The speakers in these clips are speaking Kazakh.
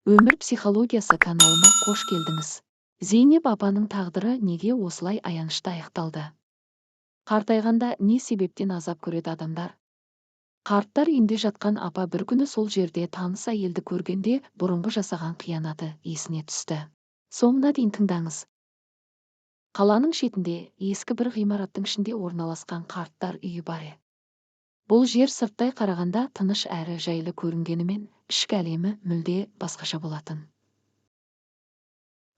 Өмір психологиясы каналыма қош келдіңіз. Зейнеп апаның тағдыры неге осылай аянышты аяқталды? Қартайғанда не себептен азап көреді адамдар? Қарттар үйінде жатқан апа бір күні сол жерде таныс әйелді көргенде бұрынғы жасаған қиянаты есіне түсті. Соңына дейін тыңдаңыз. Қаланың шетінде ескі бір ғимараттың ішінде орналасқан қарттар үйі бар еді. Бұл жер сырттай қарағанда тыныш әрі жайлы көрінгенімен, ішкі әлемі мүлде басқаша болатын.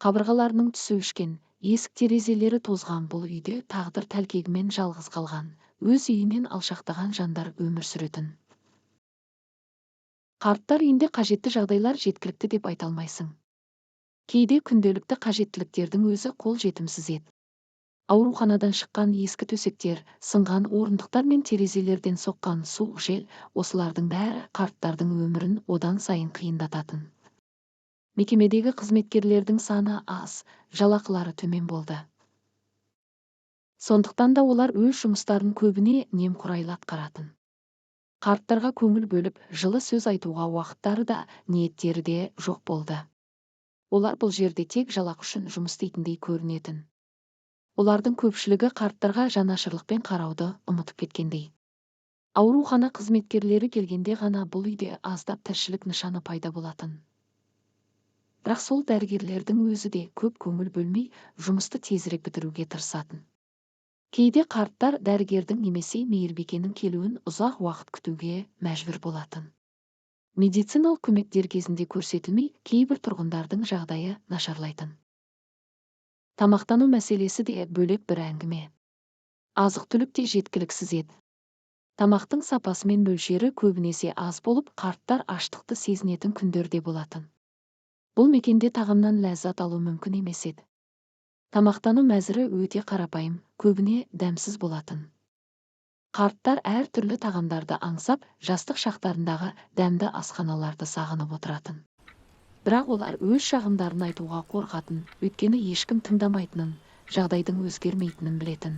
Қабырғаларының түсі өшкен, есік терезелері тозған бұл үйде тағдыр тәлкегімен жалғыз қалған, өз үйінен алшақтаған жандар өмір сүретін. Қарттар үйінде қажетті жағдайлар жеткілікті деп айта алмайсың. Кейде күнделікті қажеттіліктердің өзі қол жетімсіз еді. Ауруханадан шыққан ескі төсектер, сынған орындықтар мен терезелерден соққан суық жел, осылардың бәрі қарттардың өмірін одан сайын қиындататын. Мекемедегі қызметкерлердің саны аз, жалақылары төмен болды. Сондықтан да олар өз жұмыстарын көбіне немқұрайлы атқаратын. Қарттарға көңіл бөліп, жылы сөз айтуға уақыттары да, ниеттері де жоқ болды. Олар бұл жерде тек жалақы үшін жұмыс істейтіндей көрінетін. Олардың көпшілігі қарттарға жанашырлықпен қарауды ұмытып кеткендей. Аурухана қызметкерлері келгенде ғана бұл үйде аздап тіршілік нышаны пайда болатын. Бірақ сол дәрігерлердің өзі де көп көңіл бөлмей, жұмысты тезірек бітіруге тырысатын. Кейде қарттар дәрігердің немесе мейірбикенің келуін ұзақ уақыт күтуге мәжбүр болатын. Медициналық көмек дер кезінде көрсетілмей, кейбір тұрғындардың жағдайы нашарлайтын. Тамақтану мәселесі де бөлек бір әңгіме. Азық-түлік те жеткіліксіз еді. Тамақтың сапасы мен мөлшері көбінесе аз болып, қарттар аштықты сезінетін күндер де болатын. Бұл мекенде тағамнан ләззат алу мүмкін емес еді. Тамақтану мәзірі өте қарапайым, көбіне дәмсіз болатын. Қарттар әр түрлі тағамдарды аңсап, жастық шақтарындағы дәмді асханаларды сағынып отыратын. Бірақ олар өз шағымдарын айтуға қорқатын, өйткені ешкім тыңдамайтынын, жағдайдың өзгермейтінін білетін.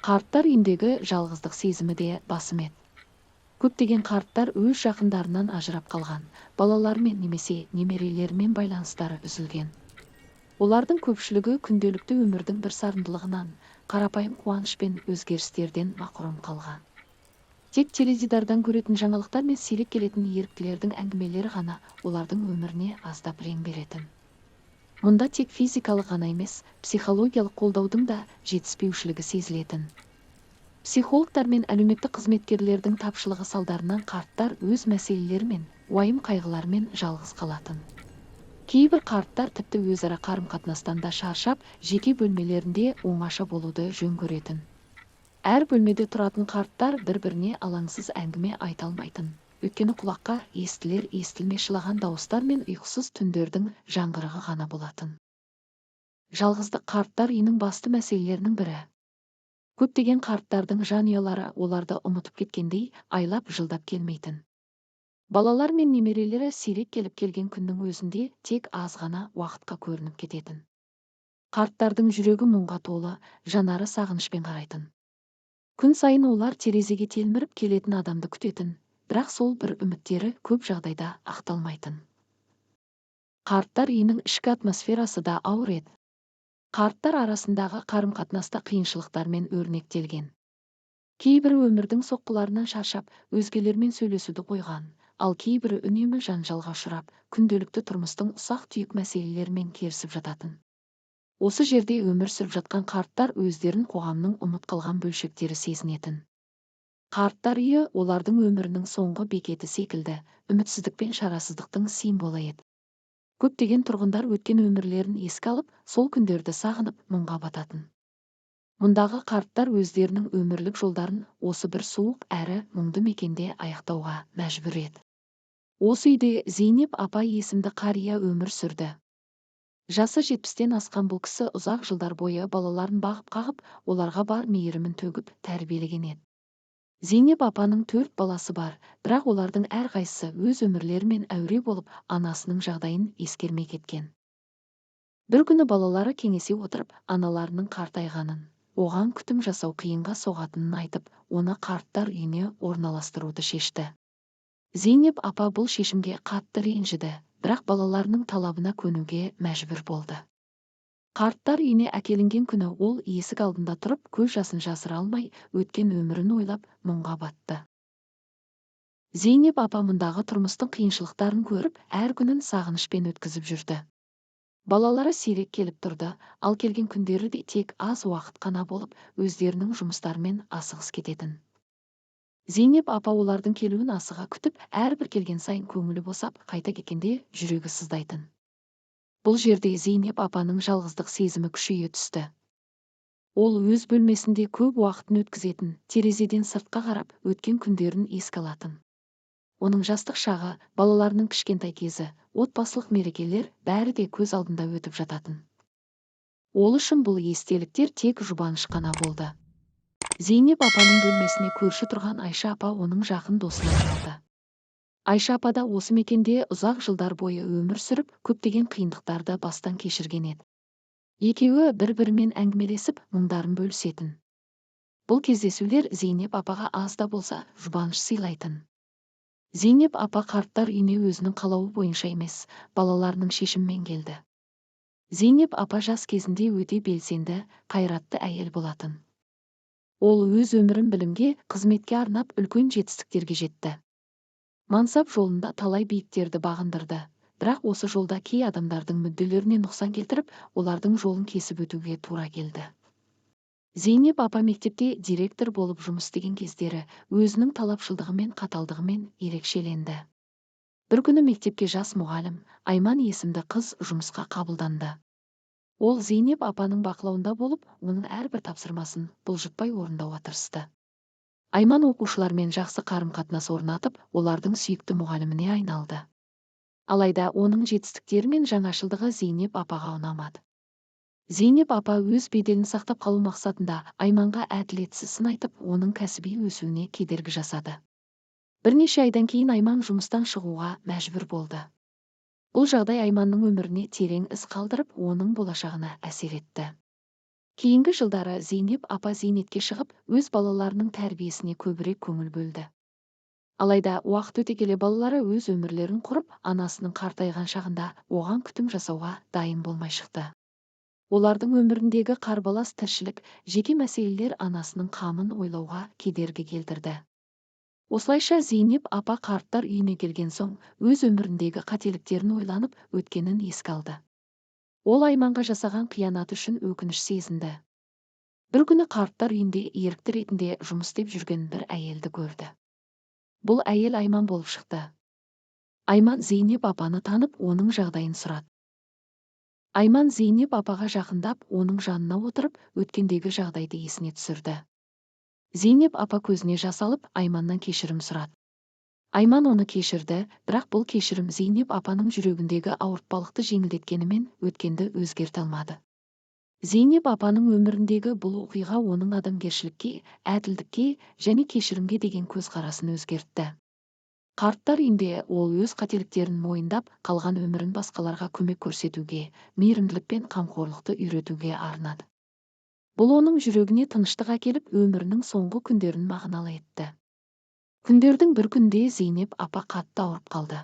Қарттар үйіндегі жалғыздық сезімі де басым еді. Көптеген қарттар өз жақындарынан ажырап қалған, балаларымен немесе немерелерімен байланыстары үзілген. Олардың көпшілігі күнделікті өмірдің бір сарындылығынан, қарапайым қуаныш пен өзгерістерден мақұрым қалған. Тек теледидардан көретін жаңалықтар мен сирек келетін еріктілердің әңгімелері ғана олардың өміріне аздап рең беретін. Мұнда тек физикалық ғана емес, психологиялық қолдаудың да жетіспеушілігі сезілетін. Психологтар мен әлеуметтік қызметкерлердің тапшылығы салдарынан қарттар өз мәселелерімен, уайым-қайғыларымен жалғыз қалатын. Кейбір қарттар тіпті өзара қарым-қатынастан да шаршап, жеке бөлмелерінде оңаша болуды жөн көретін. Әр бөлмеде тұратын қарттар бір-біріне алаңсыз әңгіме айта алмайтын. Өйткені құлаққа естілер естілмес жылаған дауыстар мен ұйқысыз түндердің жаңғырығы ғана болатын. Жалғыздық қарттар үйінің басты мәселелерінің бірі. Көптеген қарттардың жанұялары оларды ұмытып кеткендей, айлап жылдап келмейтін. Балалар мен немерелері сирек келіп келген күннің өзінде тек аз ғана уақытқа көрініп кететін. Қарттардың жүрегі мұңға толы, жанары сағынышпен қарайтын. Күн сайын олар терезеге телміріп келетін адамды күтетін, бірақ сол бір үміттері көп жағдайда ақталмайтын. Қарттар үйінің ішкі атмосферасы да ауыр еді. Қарттар арасындағы қарым-қатынаста қиыншылықтармен өрнектелген. Кейбірі өмірдің соққыларынан шаршап, өзгелермен сөйлесуді қойған, ал кейбірі үнемі жанжалға ұшырап, күнделікті тұрмыстың ұсақ-түйек мәселелерімен керісіп жататын. Осы жерде өмір сүріп жатқан қарттар өздерін қоғамның ұмыт қалған бөлшектері сезінетін. Қарттар үйі олардың өмірінің соңғы бекеті секілді, үмітсіздік пен шарасыздықтың символы еді. Көптеген тұрғындар өткен өмірлерін еске алып, сол күндерді сағынып, мұңға бататын. Мұндағы қарттар өздерінің өмірлік жолдарын осы бір суық әрі мұңды мекенде аяқтауға мәжбүр еді. Осы үйде Зейнеп апай есімді қария өмір сүрді. Жасы 70-тен асқан бұл кісі ұзақ жылдар бойы балаларын бағып-қағып, оларға бар мейірімін төгіп тәрбиелеген еді. Зейнеп апаның 4 баласы бар, бірақ олардың әрқайсысы өз өмірлерімен әуре болып, анасының жағдайын ескермей кеткен. Бір күні балалары кеңесе отырып, аналарының қартайғанын, оған күтім жасау қиынға соғатынын айтып, оны қарттар үйіне орналастыруды шешті. Зейнеп апа бұл шешімге қатты ренжіді, бірақ балаларының талабына көнуге мәжбүр болды. Қарттар үйіне әкелінген күні ол есік алдында тұрып, көз жасын жасыра алмай, өткен өмірін ойлап, мұңға батты. Зейнеп апа мұндағы тұрмыстың қиыншылықтарын көріп, әр күнін сағынышпен өткізіп жүрді. Балалары сирек келіп тұрды, ал келген күндері де тек аз уақыт қана болып, өздерінің жұмыстарымен асығыс кететін. Зейнеп апа олардың келуін асыға күтіп, әрбір келген сайын көңілі босап, қайта кеткенде жүрегі сыздайтын. Бұл жерде Зейнеп апаның жалғыздық сезімі күшейе түсті. Ол өз бөлмесінде көп уақытын өткізетін, терезеден сыртқа қарап, өткен күндерін еске алатын. Оның жастық шағы, балаларының кішкентай кезі, отбасылық мерекелер бәрі де көз алдында өтіп жататын. Ол үшін бұл естеліктер тек жұбаныш қана болды. Зейнеп апаның бөлмесіне көрші тұрған Айша апа оның жақын досына айналды. Айша апа да осы мекенде ұзақ жылдар бойы өмір сүріп, көптеген қиындықтарды бастан кешірген еді. Екеуі бір-бірімен әңгімелесіп, мұңдарын бөлісетін. Бұл кездесулер Зейнеп апаға аз да болса жұбаныш сыйлайтын. Зейнеп апа қарттар үйіне өзінің қалауы бойынша емес, балаларының шешімімен келді. Зейнеп апа жас кезінде өте белсенді, қайратты әйел болатын. Ол өз өмірін білімге, қызметке арнап үлкен жетістіктерге жетті. Мансап жолында талай биіктерді бағындырды, бірақ осы жолда кей адамдардың мүдделеріне нұқсан келтіріп, олардың жолын кесіп өтуге тура келді. Зейнеп апа мектепте директор болып жұмыс істеген кездері өзінің талапшылдығымен, қаталдығымен ерекшеленді. Бір күні мектепке жас мұғалім Айман есімді қыз жұмысқа қабылданды. Ол Зейнеп апаның бақылауында болып, оның әрбір тапсырмасын бұлжытпай орындауға тырысты. Айман оқушылармен жақсы қарым-қатынас орнатып, олардың сүйікті мұғаліміне айналды. Алайда оның жетістіктері мен жаңашылдығы Зейнеп апаға ұнамады. Зейнеп апа өз беделін сақтап қалу мақсатында Айманға әділетсіз сын айтып, оның кәсіби өсуіне кедергі жасады. Бірнеше айдан кейін Айман жұмыстан шығуға мәжбүр болды. Бұл жағдай Айманның өміріне терең із қалдырып, оның болашағына әсер етті. Кейінгі жылдары Зейнеп апа зейнетке шығып, өз балаларының тәрбиесіне көбірек көңіл бөлді. Алайда уақыт өте келе балалары өз өмірлерін құрып, анасының қартайған шағында оған күтім жасауға дайын болмай шықты. Олардың өміріндегі қарбалас тіршілік, жеке мәселелер анасының қамын ойлауға кедергі келтірді. Осылайша Зейнеп апа қарттар үйіне келген соң, өз өміріндегі қателіктерін ойланып, өткенін еске алды. Ол Айманға жасаған қиянаты үшін өкініш сезінді. Бір күні қарттар үйінде ерікті ретінде жұмыс істеп жүрген бір әйелді көрді. Бұл әйел Айман болып шықты. Айман Зейнеп апаны танып, оның жағдайын сұрады. Айман Зейнеп апаға жақындап, оның жанына отырып, өткендегі жағдайды есіне түсірді. Зейнеп апа көзіне жас алып, Айманнан кешірім сұрады. Айман оны кешірді, бірақ бұл кешірім Зейнеп апаның жүрегіндегі ауыртпалықты жеңілдеткенімен өткенді өзгерте алмады. Зейнеп апаның өміріндегі бұл оқиға оның адамгершілікке, әділдікке және кешірімге деген көзқарасын өзгертті. Қарттар үйінде ол өз қателіктерін мойындап, қалған өмірін басқаларға көмек көрсетуге, мейірімділік пен қамқорлықты үйретуге арнады. Бұл оның жүрегіне тыныштық әкеліп, өмірінің соңғы күндерін мағыналы етті. Күндердің бір күнде Зейнеп апа қатты ауырып қалды.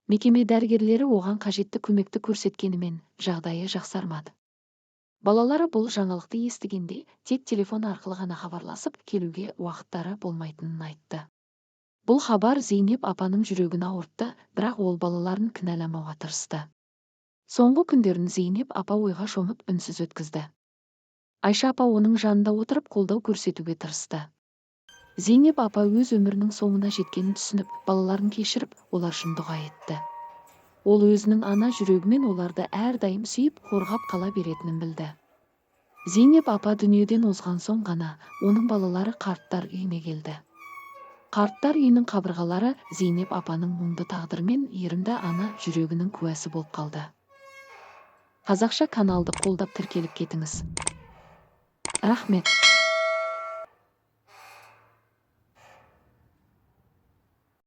Мекеме дәрігерлері оған қажетті көмекті көрсеткенімен жағдайы жақсармады. Балалары бұл жаңалықты естігенде тек телефон арқылы ғана хабарласып, келуге уақыттары болмайтынын айтты. Бұл хабар Зейнеп апаның жүрегін ауыртты, бірақ ол балаларын кінәламауға тырысты. Соңғы күндерін Зейнеп апа ойға шомып үнсіз өткізді. Айша апа оның жанында отырып қолдау көрсетуге тырысты. Зейнеп апа өз өмірінің соңына жеткенін түсініп, балаларын кешіріп, олар үшін дұға етті. Ол өзінің ана жүрегімен оларды әрдайым сүйіп, қорғап қала беретінін білді. Зейнеп апа дүниеден озған соң ғана оның балалары қарттар үйіне келді. Қарттар үйінің қабырғалары Зейнеп апаның мұңды тағдырымен ерімді ана жүрегінің куәсі болып қалды. Қазақша каналды қолдап тіркеліп кетіңіз. Рахмет.